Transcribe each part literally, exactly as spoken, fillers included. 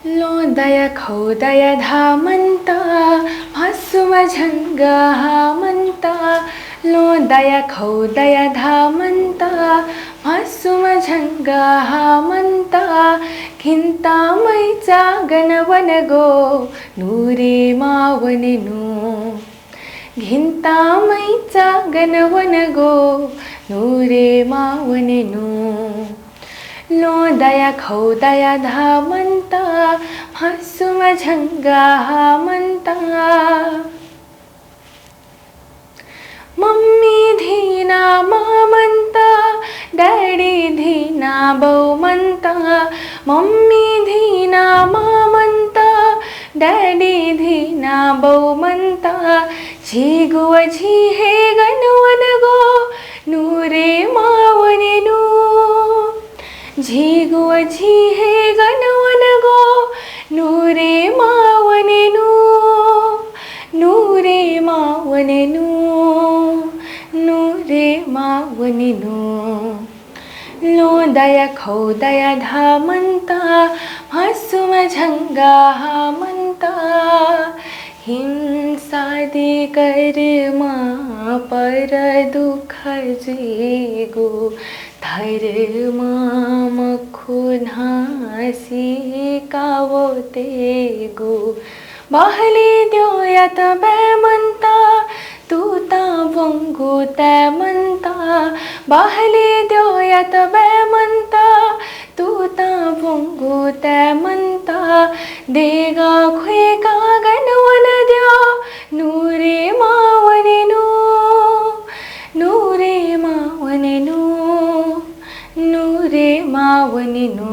ल्वहंदया खौदया धामन्त, म्हसुम्ह झंगः हामन्त। ल्वहंदया खौदया धामन्त, म्हसुम्ह झंगः हामन्त। घिन्तामैचा गन वनगो, नुरे माः वनेनु। घिन्तामैचा गन वनगो, नुरे माः वनेनु। ल्वहंदया खौदया धामन्त, म्हसुम्ह झंगः हामन्त। मम्मी धिना मामन्त, ड्याडी धिना बौमन्त। मम्मी धिना मामन्त, ड्याडी धिना बौमन्त। झीगु व झी हे गन वनगो, नुरे माः वनेनु। झीगु व झी हे गन वनगो, नुरे माः वनेनु। नुरे माः वनेनु, नुरे माः वनेनु। ल्वहंदया खौदया धामन्त, म्हसुम्ह झंगः हामन्त। हिंसादि कर्म पर दुःख जुइगु, धर्म मखु न्हासि कावःतेगु। बहले द्यःयात बाय्‌मन्त, तुतां ब्वंगु ताय्‌मन्त। बहले द्यःयात बाय्‌मन्त, तुतां ब्वंगु ताय्‌मन्त। देगः खुइकाः गन वन द्यः, नुरे माः वनेनु। नुरे माः वनेनु, नुरे माः वनेनु।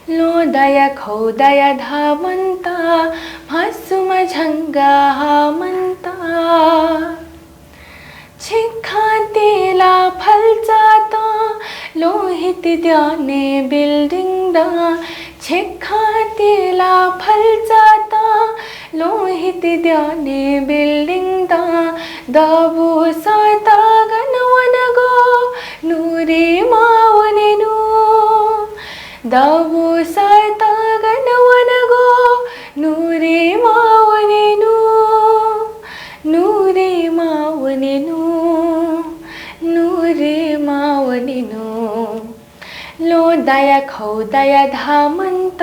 ल्वहंदया खौदया धामन्त, म्हसुम्ह झंगः हामन्त। छेँखां तेला फल्चातं, ल्वहंहिति द्यःने building दं। छेँखां तेला फल्चातं, ल्वहंहिति द्यःने building दं। दबू सःताः गन वनगो, नुरे माः वनेनु। दबू सःताः गन वनगो, नुरे माः वनेनु। नुरे माः वनेनु, नुरे माः वनेनु। ल्वहंदया खौदया धामन्त,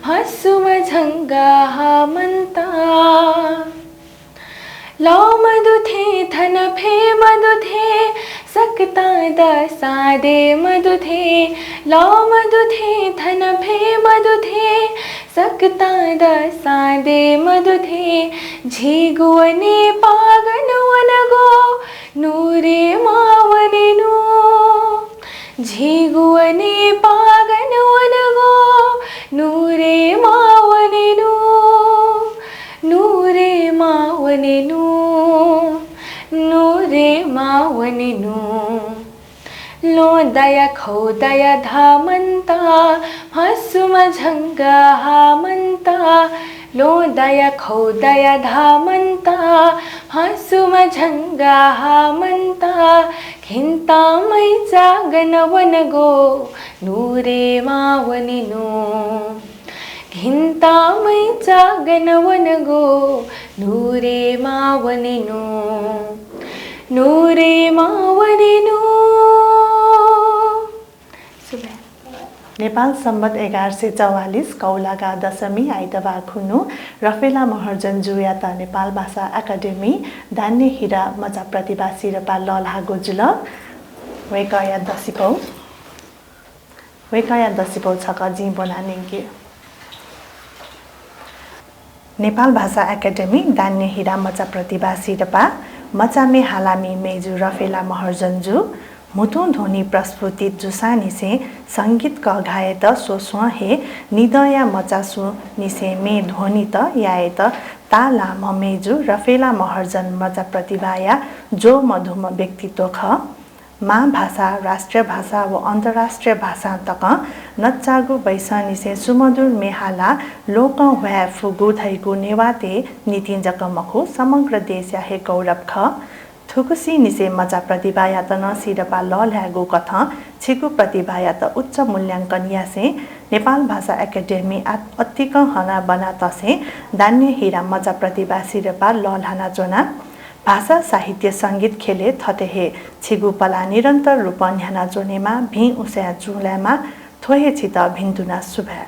म्हसुम्ह झंगः हामन्त। लः मदु थें थन फय् मदु थें, सकतां दःसां दये मदु थें। लः मदु थें थन फय् मदु थें, सकतां दःसां दये मदु थें। झीगु व नेपाः गन वनगो, नुरे माः वनेनु। झीगु व नेपाः गन वनगो, नुरे माः वनेनु। नुरे माः वनेनु, नुरे माः वनेनु। ल्वहंदया खौदया धामन्त, म्हसुम्ह झंगः हामन्त। ल्वहंदया खौदया धामन्त, म्हसुम्ह झंगः हामन्त। घिन्तामैचा गन वनगो, नुरे माः वनेनु। घिन्तामैचा गन वनगो, नुरे माः वनेनु। नुरे माः वनेनु। सुभाय्। नेपाल सम्बत एघार सय चौवालिस कौलागा दशमी आइतबार खुन्हु रफेला महर्जनजुयात नेपाल भाषा एकेडेमी दान्यहिरा मचा प्रतिभा सिरपाः लःल्हाःगु जुल। वय्‌कःया दसिपौ, वय्‌कःया दसिपौ छकः जिं ब्वना न्यंके। नेपाल भाषा एकेडेमी दान्यहिरा मचा प्रतिभा सिरपाः, मचाम्ह हालामि मय्‌जु रफेला महर्जनजु, म्हुतुं ध्वनि प्रस्फुटित जूसांनिसें संगीत कःघायेत स्वस्वं हे निदँया मचासुंनिसें म्ये ध्वनित यायेत ताःलाःम्ह मय्‌जु रफेला महर्जन मचा प्रतिभाया ज्वः मधुम्ह व्यक्तित्व खः। मां भाषा, राष्ट्रिय भाषा व अन्तर्राष्ट्रिय भाषां तकं नच्चाःगु बैसंनिसें सुमधुर म्ये हालाः लोकं ह्वाये फुगु धइगु नेवाःतय् निंतिं जक मखु, समग्र देशया हे गौरव खः। थुगुसिनिसें मचा प्रतिभायात नं सिरपाः लःल्हायेगु कथं छिगु प्रतिभायात उच्च मूल्यांकन यासें नेपाल भाषा एकेडेमी आ-, अतिकं हनाबना तसें दान्य हिरा मचा प्रतिभा सिरपाः लःल्हानाच्वना। भाषा, साहित्य, संगीत ख्यलय् थथे हे छिगु पला निरन्तर रूपं न्ह्यानाच्वनेमा भिं उसाँय् जुँ लायेमा, थ्व हे छितः भिन्तुना सुभाय्।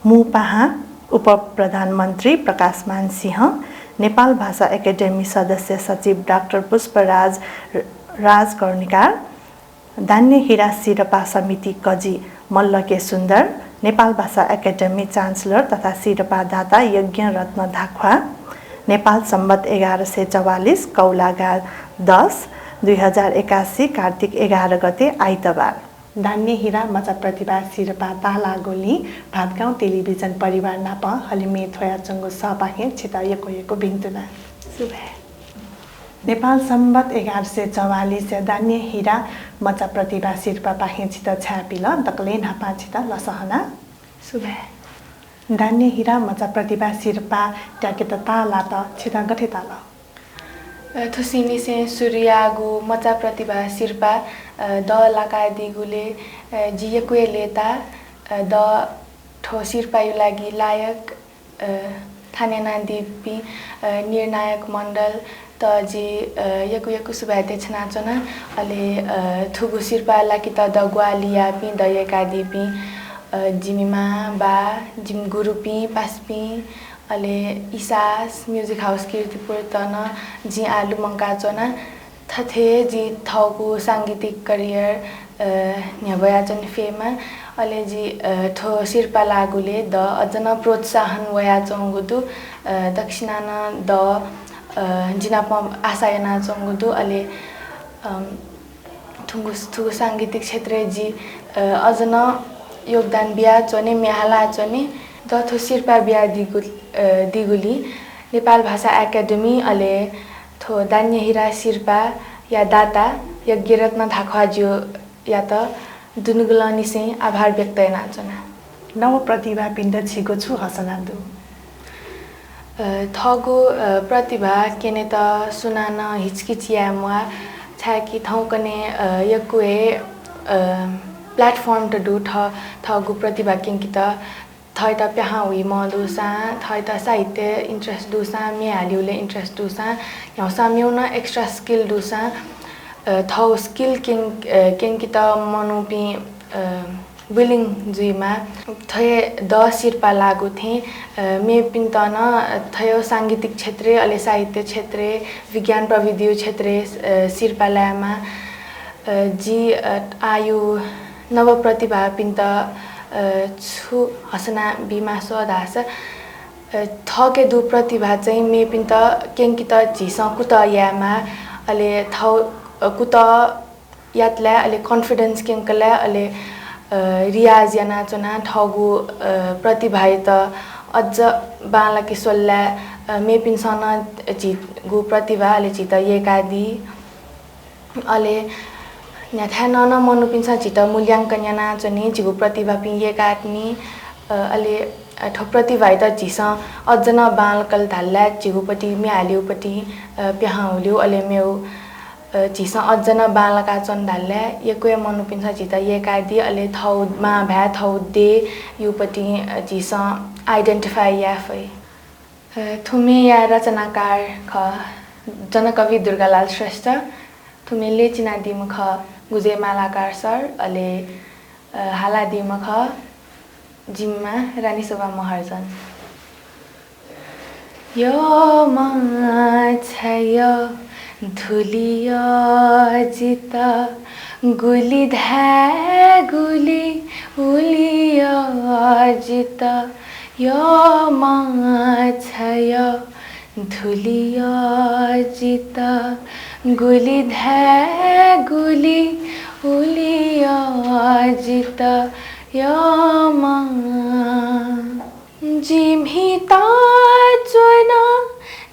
मू पाहां उपप्रधानमन्त्री प्रकाशमान सिंह, नेपाल भाषा एकेडेमी सदस्य सचिव डाक्टर पुष्पराज राजकर्णिकार, दान्य हिरा सिरपाः समिति कजि मल्ल के सुन्दर, नेपाल भाषा एकेडेमी चान्सलर तथा सिरपाः दाता यज्ञरत्न धाख्वाः, नेपाल सम्बत एघार सय चौवालिस कौलागा दस, दुई हजार एकासी कार्तिक एघार गते आइतबार। दान्य हिरा मचा प्रतिभा सिरपाः ताःलाःगुलिं भादगाउँ टेलिभिजन परिवार नाप हलिमय् थ्वयाच्वंगु सःपाखें छितः यक्व यक्व भिन्तुना। सुभाय्। नेपाल सम्बत एघार सय चौवालिसया दान्य हिरा मचा प्रतिभा सिरपाःपाखें छितः छाय्‌पिल, दकलय् न्हापां छितः लसहना। सुभाय्। दान्य हिरा मचा प्रतिभा सिरपाः त्याकेत ताःलात, छितः गथे ताल? अ, थुसिनिसें सुरु याःगु मचा प्रतिभा सिरपाः, अ, दः लाकादीगुलिं, अ, जि यक्व हे लय्‌ताः, अ, द थ्व सिरपाःया लागि लायक, अ, थानादीपिं, अ, निर्णायक मण्डल त जि, अ, यक्व यक्व सुभाय् देछानाच्वना। अले, अ, थुगु सिरपाः लाकेत द ग्वाहालि याःपिं, द यय्‌कादीपिं, अ, जिमि मां, बा, जिमि गुरुपिं, पासापिं, अले इसास, म्युजिक हाउस कीर्तिपुरत नं जिं आः लुमंकाच्वना। थथे जि थःगु सांगीतिक career, अ, न्ह्यब्वयाच्वने फयेमा। अले जि, अ, थ्व सिरपाः लाःगुलिं द अझ नं प्रोत्साहन वयाच्वंगु दु। अ, दक्वसिनं नं द, अ, जि नाप आशा यानाच्वंगु दु। अले, अम, थुगु, थुगु सांगीतिक क्षेत्रय् जि, अ, अझ नं योगदान बियाच्वने, म्ये हालाच्वने। द थ्व सिरपाः बियादीगु, अ, दीगुलिं नेपाल भाषा एकेडेमी अले थ्व दान्य हिरा सिरपाःया दाता यज्ञरत्न धाख्वाःजुयात दुनुगलंनिसें आभार व्यक्त यानाच्वना। नव प्रतिभापिन्त छिगु छु हसना दु? अ, थःगु, अ, प्रतिभा क्यनेत सुनानं हिचकिच याये म्वाः, छाय्‌कि थौंकन्हय्, अ, यक्व हे, अ, platform त दु, थ-, थःगु प्रतिभा क्यंकेत। थःत प्याहां हुइम्ह दुसां, थःत साहित्य interest दुसां, म्ये हालेगुलिइ interest दुसां, न्ह्यागुसां मेगु नं extra skill दुसां, अ, थःगु skill क्यं-, अ, क्यंकेत मनूपिं, अ, willing जुइमाः। थ्व हे द सिरपाः लाःगु थें, अ, मेपिन्त नं थ्व हे सांगीतिक क्षेत्रय्, अले साहित्य क्षेत्रय्, विज्ञान प्रविधि क्षेत्रय्, अ, सिरपाः लायेमाः। अ, जि, अ, आः नव प्रतिभापिन्त, अ, छु हसना बीमास्वः धाःसा, अ, थःके दु प्रतिभा चाहिँ मेपिन्त क्यंकेत झीसं कुतः यायेमाः। अले थः, अ, कुतः यातले अले confidence क्यंकले अले, अ, रियाज यानाच्वना थःगु, अ, प्रतिभायात अझ बांलाके स्वल्ले, अ, मेपिन्सं नं झीगु प्रतिभा अले झीत यय्कादी। अले न्ह्याथाय् नं नं मनूपिन्सं झीत मूल्यांकन यानाच्वनी, झीगु प्रतिभापिं यय्कातिनि। अ, अले, अ, थ्व प्रतिभायात झीसं अझ नं बांलाकल धाःसा झीगुपट्टि म्ये हालेगुपट्टि, अ, प्याहां हुलिउ, अले मेगु, अ, झीसं अझ नं बांलाकाच्वन धाःसा यक्व हे मनूपिन्सं झीत यय्कादी, अले थःगु मांभाय्, थःगु देय्‌युपट्टि, अ, झीसं identify याये फइ। अ, थ्व म्येया रचनाकार खः जनकवि दुर्गालाल श्रेष्ठ। थ्व म्ये ल्यय् चिनादीम्ह खः गुजयमाला कार सर, अले, अ, हालादीम्ह खः जिमि मां रानीशोभा महर्जन। यःम्ह छाय् धुलिया जितः, गुलि धाये गुलि उलिया जितः। यःम्ह छाय् धुलिया जितः, गुलि धाये गुलि उलिया जितः। यःम्ह जिमित च्वना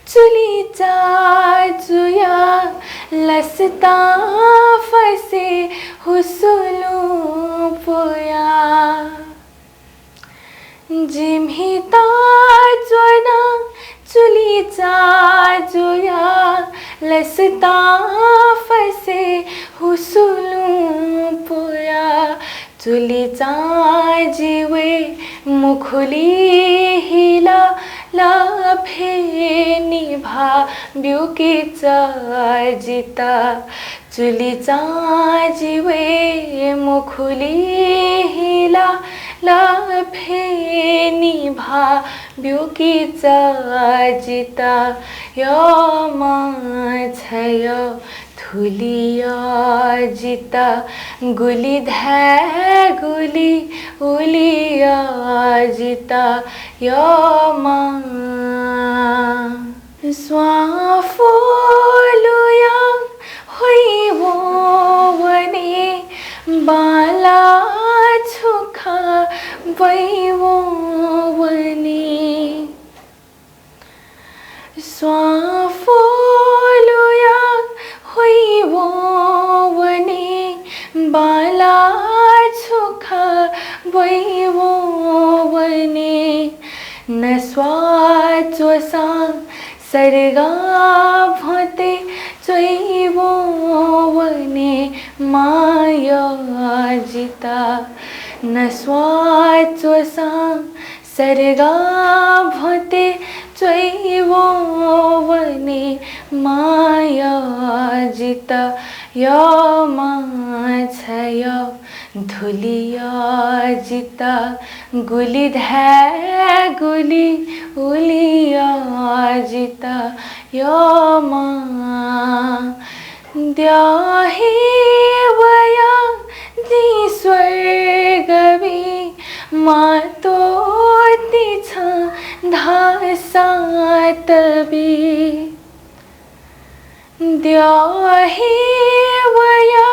चुलि चाजुया, लसतां फसे हुसुलुं पुया। जिमित च्वना चुलि चाजुया, लसता फसे हुसुलुं पुया चुलिचां जिवय् मुखुलि हिला लफे निभा ब्युकिचा जिता। चुलिचां जिवय् मुखुलि हिला लफे निभा ब्युकिचा जिता। यःम्ह छयः थुलिया जिता गुलि धाये गुलि उलिया जिता यःम्ह। स्वां फ्वलुया ह्वइवं वने बांला छुखा ब्वइवं वने। स्वां फ्वलुया ह्वइवं वने बांला छुखा ब्वइवं वने। नस्वाः च्वसां सरगां भ्वंतय् च्वइवं वने माया जिता। नस्वाः च्वसां सरगां भ्वंतय् च्वइवं वने माया जिता। यःम्ह छयः थुलिया जिता गुलि धाये गुलि उलिया जिता यःम्ह। द्यः हे वया जिं स्वर्ग बी, मां त्वःति छं धाःसां तबी। द्यः हे वया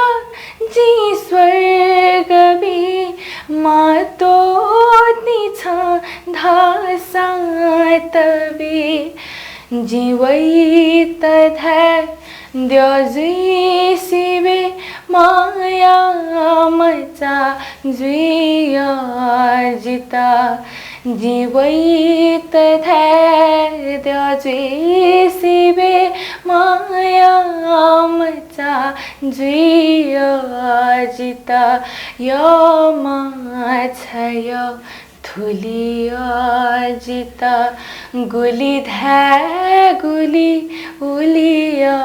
जिं स्वर्ग बी, मां त्वःति छं धाःसां तबी। जिं वइत धाये द्यः जुइ सिबें माया मचा जुइया जिता। जिं वइत धाये द्यः जुइ सिबें माया मचा जुइया जिता। यःम्ह छयः थुलिया जिता गुलि धाये गुलि उलिया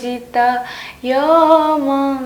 जिता यःम्ह।